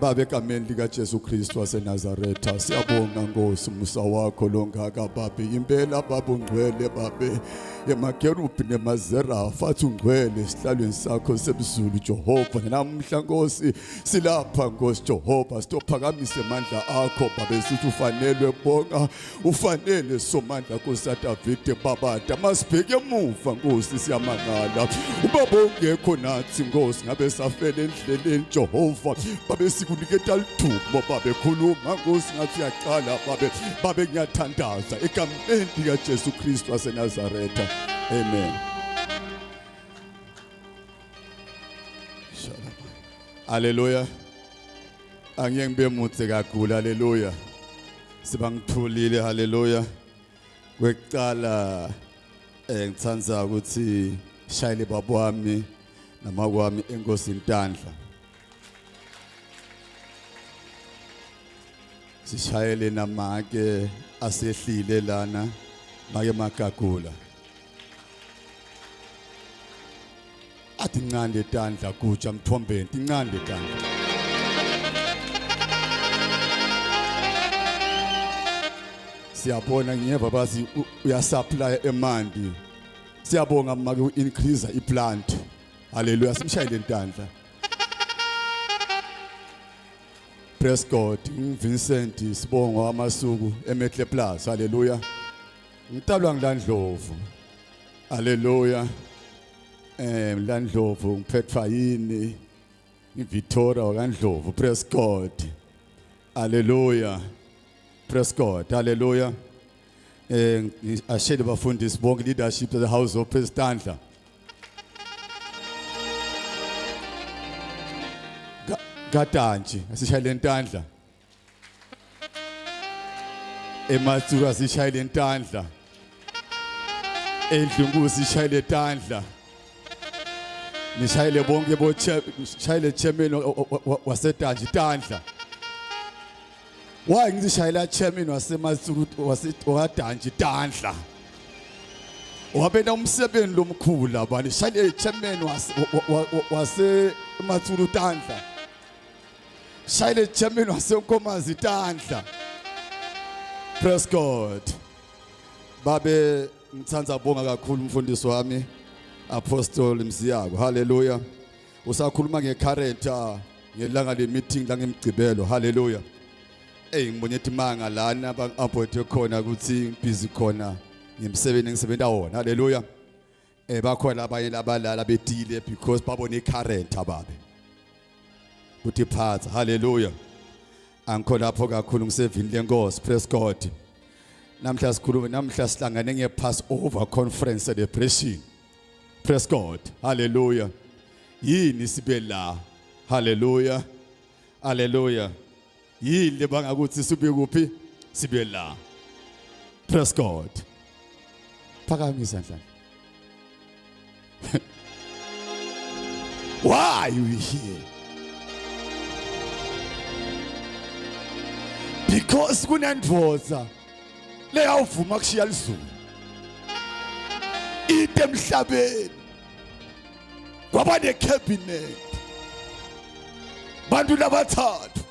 Baba, egameni likaJesu Kristu waseNazaretha, siyabonga Nkosi umusa wakho longaka Babe. Impela Baba ungcwele Babe, emakerubhi nemazerafu athi ungcwele esihlalweni sakho sebuzulu Jehova. Namhla Nkosi silapha Nkosi Jehova, sitophakamise amandla akho Babe, sithi ufanelwe bonga, ufanele somandla Nkosi yaDavide Baba. Masibheke emuva Nkosi, siyamangala ubaba ungekho nathi Nkosi, ngabe safela endleleni Jehova. Babe sikuniketa lithubo Babe, khuluma Nkosi ngathi uyaqala Babe. Babe ngiyathandaza egameni likaJesu Kristu waseNazaretha, amen. Haleluya. Angeke ngibe mutse kakhulu, haleluya. Sibangithulile, haleluya. Kwekuqala ngithanda ukuthi shayele baba wami namakwami enkosi Ntandla. Sishayele namake asehlile lana make magagula. Athi ncande tandla kutsha mthombeni, tincande tandla. Siyabona ngiyeva bathi uyasupply emanti. Siyabonga make u-increase iplant. Haleluya, simshayele intandla. Praise God. Vincent Sibongo amasuku eMetle Plus. Haleluya. Ngitalwa ngilandlovu. Haleluya. Mlandlovu ngiphethwa yini? IVictoria wakaNdlovu. Praise God. Haleluya. Praise God. Haleluya. Ashele bafundisi bonke leadership of the house of Praise Tandla. Katantshi asishayele intandla. Ematsuku asishayele intandla. Endlunkulu sishayele intandla. Nishayele bonke bo shayele chairman waseTantshi tandla. Why ngizishayela chairman waseMatsulu waseWadantshi tandla. Wabena umsebenzi lomkhulu labani shayele chairman wase Matsulu tandla. Shayele chairman waseNkomazi tandla. Praise God. Babe ngithanda bonga kakhulu umfundisi wami Apostle Mziyako. Hallelujah. Usakhuluma ngecharacter ngelanga le meeting la ngemgcibelo. Hallelujah. Ey ngibone imanga lana bang-appointe khona ukuthi ngibhizi khona ngimsebenzi engisebenza wona. Hallelujah. Bakhona abanye labalala betile because babone icharacter babe. Kuthi phatha. Hallelujah. Angikho lapho kakhulu ngisevini lenkosi. Praise God. Namhla sikhulume, namhla sihlangane nge-Passover conference celebration. Praise God. Hallelujah. Yini sibe la? Hallelujah. Hallelujah. Yini lebanga ukuthi sibe kuphi? Sibe la. Praise God. Phakamisa izandla. Why are we here? Because kunendvodza leyawuvuma kushiya lizulu ite emhlabeni kwaba necabinet bantu labathathu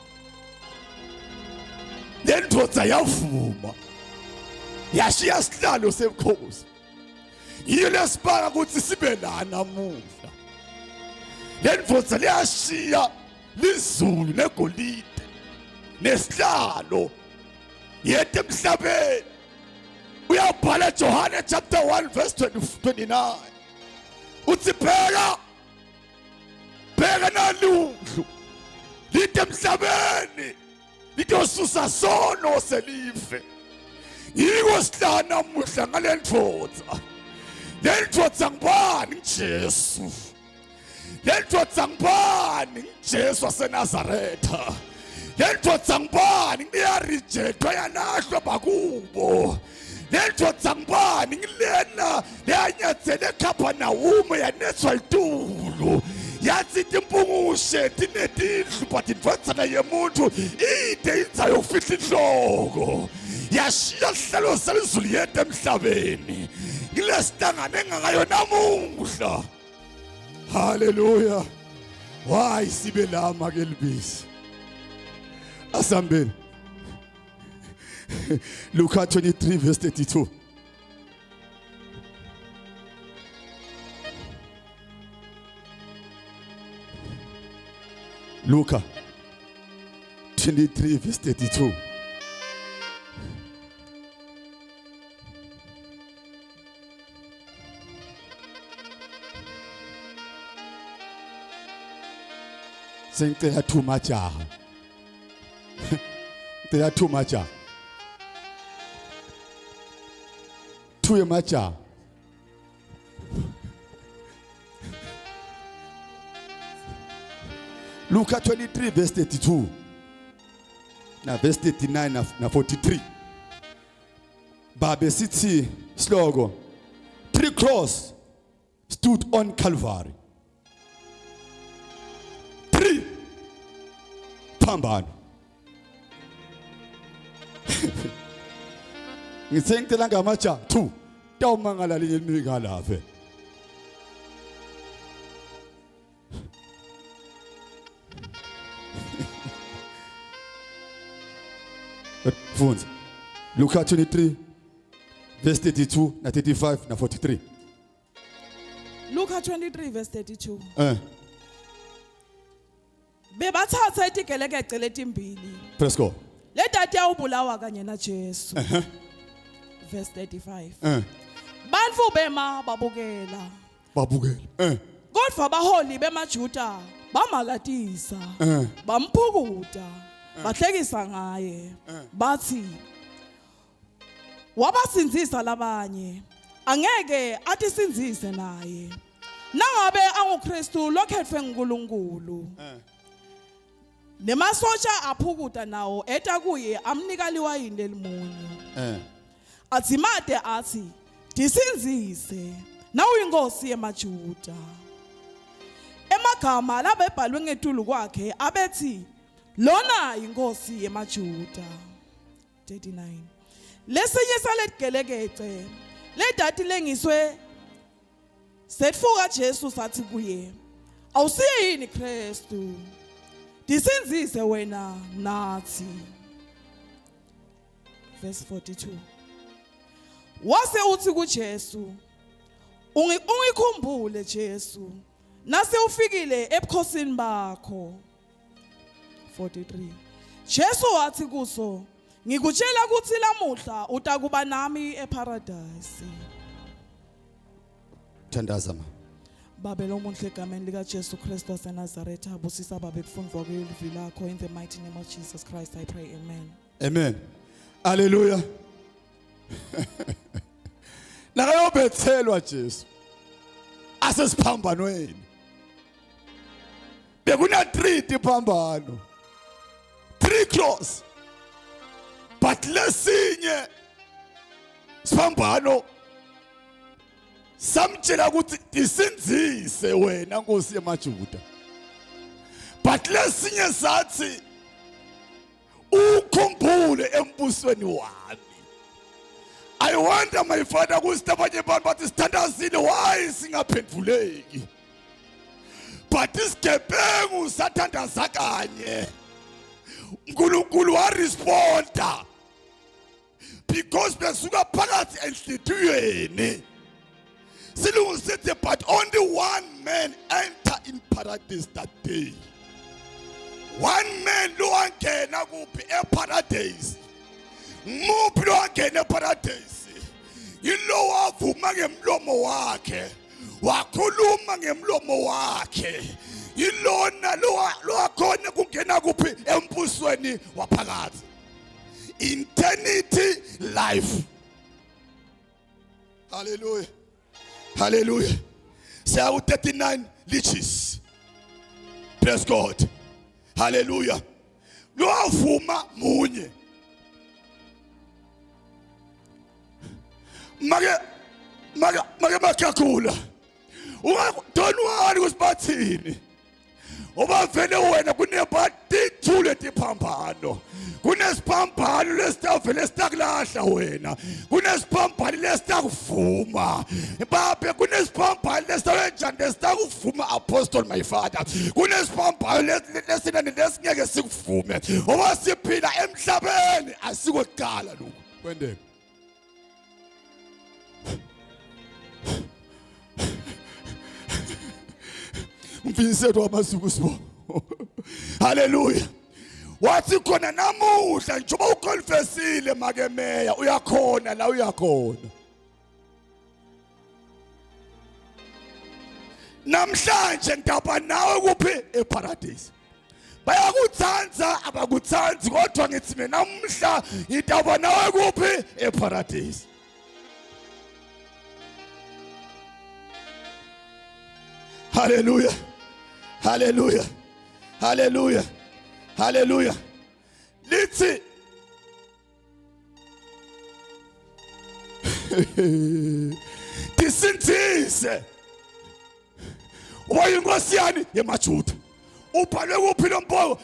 lendvodza yavuma yashiya sihlalo sebukhosi. Yiyo lesibanga ukuthi sibe la namuhla. Lendvodza liyashiya lizulu negolide nesihlalo yethu emhlabeni. Uyabhala Johane chapter 1 verse 29 uthi phela bheka nalundlu lide emhlabeni litosusa sono selive. Yiko sihlala namuhla ngale ndvodza. Le ndvodza ngubani? NguJesu. Le ndvodza ngubani? NguJesu waseNazaretha. Le ndvodza ngubani? Ngiyarejectwa yalahlwa bakubo. Le ndvodza ngubani? Ngilena leyanyathele eKhaphanawume yanethwa litulu. Yathi timpungushe tinetindlu but indvodzana yemuntu ide indzawo yokufihla inhloko. Yashiya sihlalo selizulu yedwa emhlabeni. Ngilesihlangane ngakayo namuhla. Hallelujah. Why sibe la make libisi? Asambeni. Luka 23 verse 32. Luka 23 verse 32. Sengicela thuma jaha. Ngicela thuma jaha. Thuye majaha. Luka 23 verse 32 na verse 39 na 43. Babe sithi sihloko three cross stood on Calvary. Three phambano. Ngithe ngicela ngamaja 2 tawumangala linye limika lapha. Fundza. Luka 23 verse 32 na 35 na 43. Luka 23 verse 32. Eh. Bebathatha itigelekece letimbili. Praise God. Letati yawubulawa kanye na Jesu. Verse 35. Eh. Bantfu bema babukela. Babukela. Eh. Kodwa baholi bemaJuda bamalatisa. Eh. Bamphukuta. Bahlekisa ngaye. Bathi wabasindzisa labanye angeke atisindzise naye. Nangabe anguKristu lokhetfwe nguNkulunkulu. Nemasosha aphukuta nawo eta kuye amnika liwayini lelimunyu. Eh. Adzimate athi disindzise nawuyinkosi yemaJuda. Emagama labebhalwe ngetulu kwakhe abethi lona inkosi yemaJuda. 39. Lesinye saletigelekece ledati lengiswe setfuka Jesu sathi kuye awusiye yini Kristu disindzise wena nathi. Verse 42. Wase uthi kuJesu ungikhumbule Jesu nase ufikile ebukhosini bakho. 43. Jesu wathi kuso ngikutshela ukuthi lamuhla utakuba nami eparadise. Thandaza ma. Babe lomuhle egameni lika Jesu Kristu waseNazaretha busisa babe kufundwa kwelivi lakho in the mighty name of Jesus Christ I pray amen. Amen. Hallelujah. Nakayobethelwa Jesu. Asesiphambanweni. Bekuna 3 tiphambano. 3 cross. But lesinye siphambano samtshela ukuthi isindzise wena Nkosi yemaJuda. But lesinye sathi ukhumbule embusweni wami. I wonder my father ukuthi abanye abantu bathi sithandazile why singaphenduleki. But isigebengu sathandaza kanye. uNkulunkulu waresponda because besuka phakathi enhlitiyweni. Silungu sithi but only one man enter in paradise that day. One man lo wangena kuphi eparadise. Muphi lo wangena eparadise? Yilo wavuma ngemlomo wakhe. Wakhuluma ngemlomo wakhe. Yilona lo wakhona kungena kuphi embusweni waphakathi. Eternity life. Hallelujah. Hallelujah. Siya 39 leeches. Praise God. Hallelujah. Lowavuma munye. Make make make makakula. Unga don't worry ukuthi bathini. Uba vele wena kunebatithu Sithule tiphambano. Kunesiphambano lesitavele sitakulahla wena. Kunesiphambano lesitakuvuma. Babe kunesiphambano lesitawenjani lesitakuvuma apostle my father. Kunesiphambano lesinani lesingeke sikuvume. Ngoba siphila emhlabeni asikokuqala lokhu. Kwendeka. Mfinisethu wamasuku sibongo. Haleluya. Wathi khona namuhla njengoba uconfessile make meya uyakhona la uyakhona. Namhlanje ngidaba nawe kuphi eparadise. Bayakuthanda abakuthandi kodwa ngithi mina namhla ngidaba nawe kuphi eparadise. Hallelujah. Hallelujah. Hallelujah. Hallelujah. Lithi Tisindzise. Wayinkosi yani yemaJuda. Ubhalwe kuphi lo mboko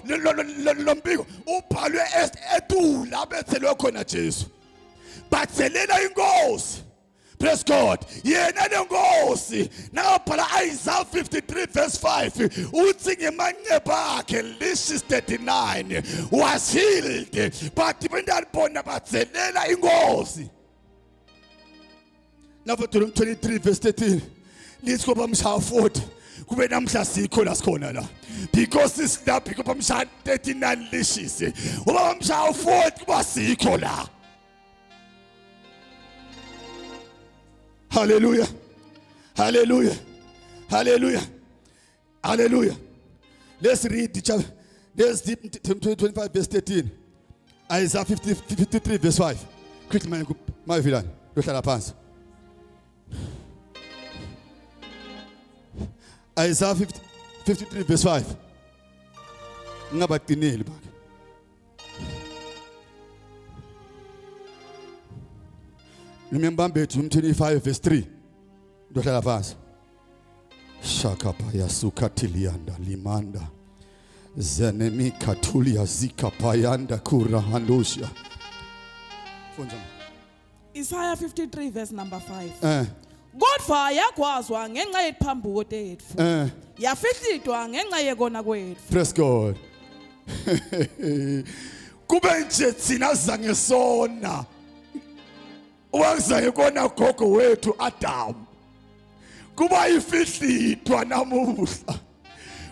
lo mbiko? Ubhalwe etula bethelwe khona Jesu. Bathelela inkosi. Praise God. Yena lenkosi nakabhala Isaiah 53 verse 5 uthi ngemanxeba akhe this 39 was healed but bendalibona bathelela inkosi. Lapho Deuteronomy 23 verse 13 lithi ngoba mshaya 40 kube namhla sikho la sikhona la because isila because bamshaya 39 lishise ngoba bamshaya 40 kuba sikho la. Hallelujah. Hallelujah. Hallelujah. Hallelujah. Let's read the chapter. Let's read 25 verse 13. Isaiah 50, 53 verse 5. Quickly my my villain. Yohlala phansi. Isaiah 50, 53 verse 5. Ngingabaqineli bakhe. Noma mbambethu 25 verse 3. Ndohlala phansi. Shakapa yasukathilianda limanda zenemi kathulia zikapayanda kurahandusha. Fundza. Isaiah 53 verse number 5. Eh. Kodwa yagwazwa ngenxa yephambuko tethu. Eh. Yafihlidwa ngenxa yekona kwethu. Praise God. Kube nje thina zange sona. Wazange kona gogo wethu Adam. Kuba ifihlidwa namuhla.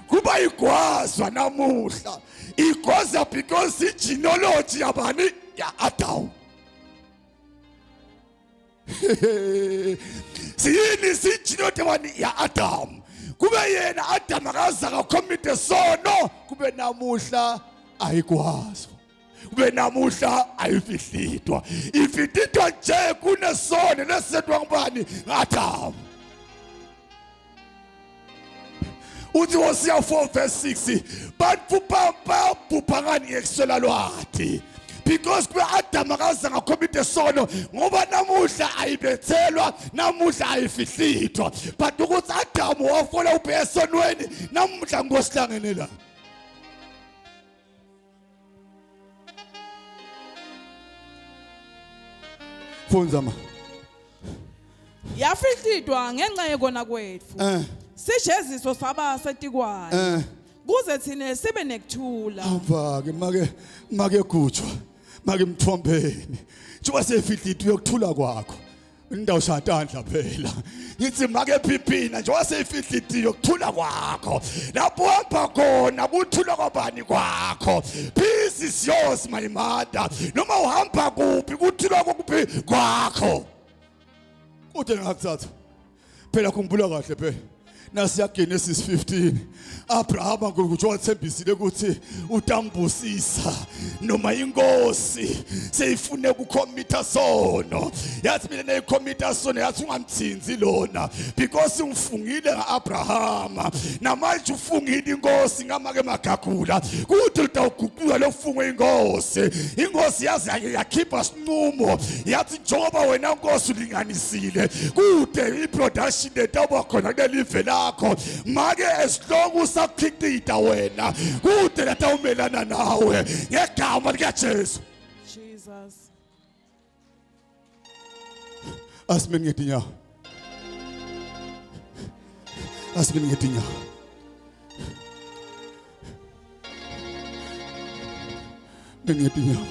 Kuba igwazwa namuhla. Igwaza because igenealogy yabani ya Adam. Siyini sigenealogy yabani ya Adam. Kube yena Adam akaza akacommit sono kube namuhla ayigwazwa. Kube namuhla ayifihlidwa. Ifihlidwa nje kunesono lesetwa ngubani? Adam. Uthi Hosea 4 verse 6 bantu babhubha ngani ngekuswela lwati because kube Adam akaze ngacommit sono ngoba namuhla ayibethelwa namuhla ayifihlithwa but ukuthi Adam wafola ubheke esonweni namuhla ngosihlangene la Fundza ma. Yafihlidwa ngenxa yekona kwethu. Eh. Sijeziso saba setikwayo. Eh. Kuze thina sibe nekuthula. Hamba ke make make gujwa. Make mthombeni. Njengoba sefihlidwe yokuthula kwakho. Indawo shatandla phela. Ngithi make phiphina nje waseyifihlitiyo kuthula kwakho. Lapho uhamba khona kuthula kwabani kwakho. Peace is yours my mother. Noma uhamba kuphi kuthula kokuphi kwakho. Kude ngakuthatha. Phela khumbula kahle phela. Nasiya Genesis 15 Abraham uNkulunkulu wathembisile ukuthi utambusisa noma inkosi seyifune ukukhomitha sono yathi mina neyikhomitha sono yathi ungamthinzi lona because ngifungile ngaAbraham namanje ufungile inkosi ngamake magagula kuthi utawuguquka lofungo inkosi inkosi yaze yakhipha sinqumo yathi njengoba wena nkosi ulinganisile kude iproduction letawuba khona kuleli live lakho. yakho make esihloko usakhicita wena kude latawumelana nawe ngegama likaJesu. Jesus. Asimeni ngetinyawo. Asimeni ngetinyawo. Meni ngetinyawo.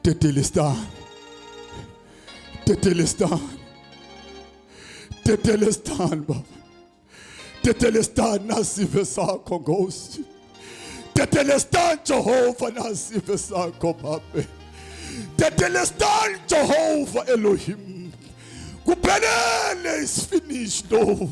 Tetelestan. Tetelestan. Tetelestan baba. Tetelestan nasive sakho Nkosi. Tetelestan Jehova nasive sakho Babe. Tetelestan Jehova Elohim. Kuphelele is finished Lord.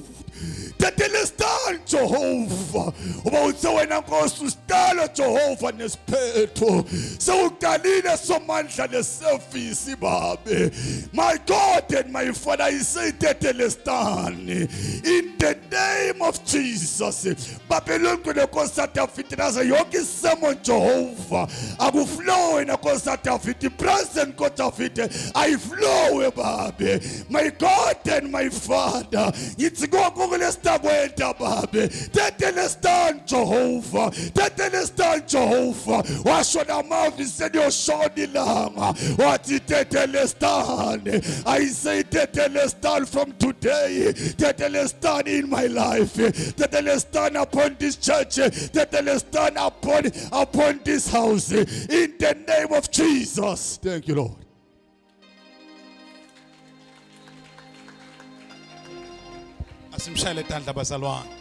Tetelestan Jehova. Uba uthe wena Nkosi usidalo Jehova nesiphetho. Sewuqalile somandla leservice babe. My God and my Father I say tetelestan. In the name of Jesus. Babelongcwele Nkosi kaDavide nazo yonke isemo Jehova. Akuflowe na Nkosi kaDavide. Present Nkosi Davide ayiflowe babe. My God and my Father. Ngithi konke kulesitakwenta babe. Tetelestan Jehova. Tetelestan Jehova. Washo namavi seliyoshona ilanga. Wathi tetelestan. I say tetelestan from today. Tetelestan in my life. Tetelestan upon this church. Tetelestan upon this house. In the name of Jesus. Thank you, Lord. Asimshayele tandla bazalwane.